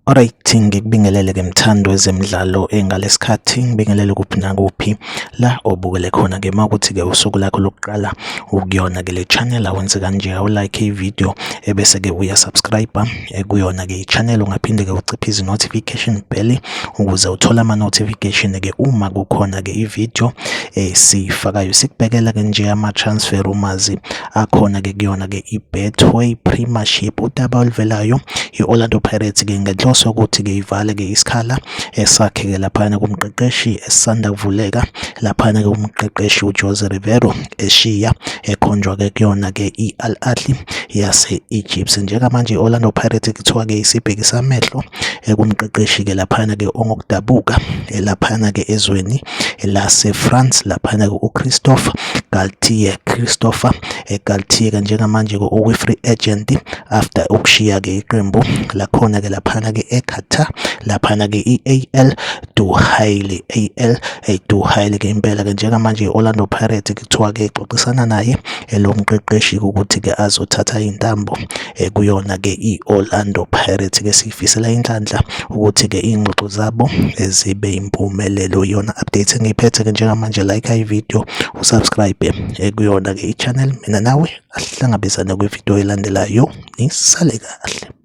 Alright, ngikubingelele-ke mthandi wezemidlalo ngalesikhathi ngibingelele kuphi nakuphi la obukele khona-ke uma kuthi-ke usuku lakho lokuqala ukuyona-ke le channel awenze kanje awulike i-video ebese-ke uyasubscribe kuyona-ke i-channel. Ungaphinde-ke uciphe izi-notification bell ukuze uthole ama-notification-ke uma kukhona-ke i-video esiyifakayo. Sikubhekela-ke nje ama-transfer rumors akhona-ke kuyona-ke i-Betway Premiership. Udaba oluvelayo, i-Orlando Pirates ke ngenhloso yokuthi ke ivale ke isikhala esakhe ke laphana kumqeqeshi esisanda kuvuleka laphana ke umqeqeshi uJose Riveiro eshiya ekhonjwa ke kuyona ke i-Al Ahly yase-Egypt. Njengamanje i-Orlando Pirates kuthiwa ke isibhekisa amehlo kumqeqeshi ke laphana ke ongokudabuka laphana ke ezweni lase-France laphana ke uChristophe Galtier. Christopher Galtier ke njengamanje ke ukwi-free agent after ukushiya-ke iqembu lakhona-ke laphana-ke eQatar, laphana-ke i-AL Duhail. AL Duhail ke impela-ke njengamanje i-Orlando Pirates kuthiwa-ke ixoxisana naye lo mqeqeshi ukuthi-ke azothatha iy'ntambo kuyona-ke i-Orlando Pirates. Ke siyifisela inhlanhla ukuthi-ke iy'ngxoxo zabo zibe impumelelo. Iyona update engiyiphethe-ke njengamanje. Like i-video, usubscribe kuyona-ke i-channel. Mina nawe asihlangabezane kwividiyo elandelayo. Nisale kahle.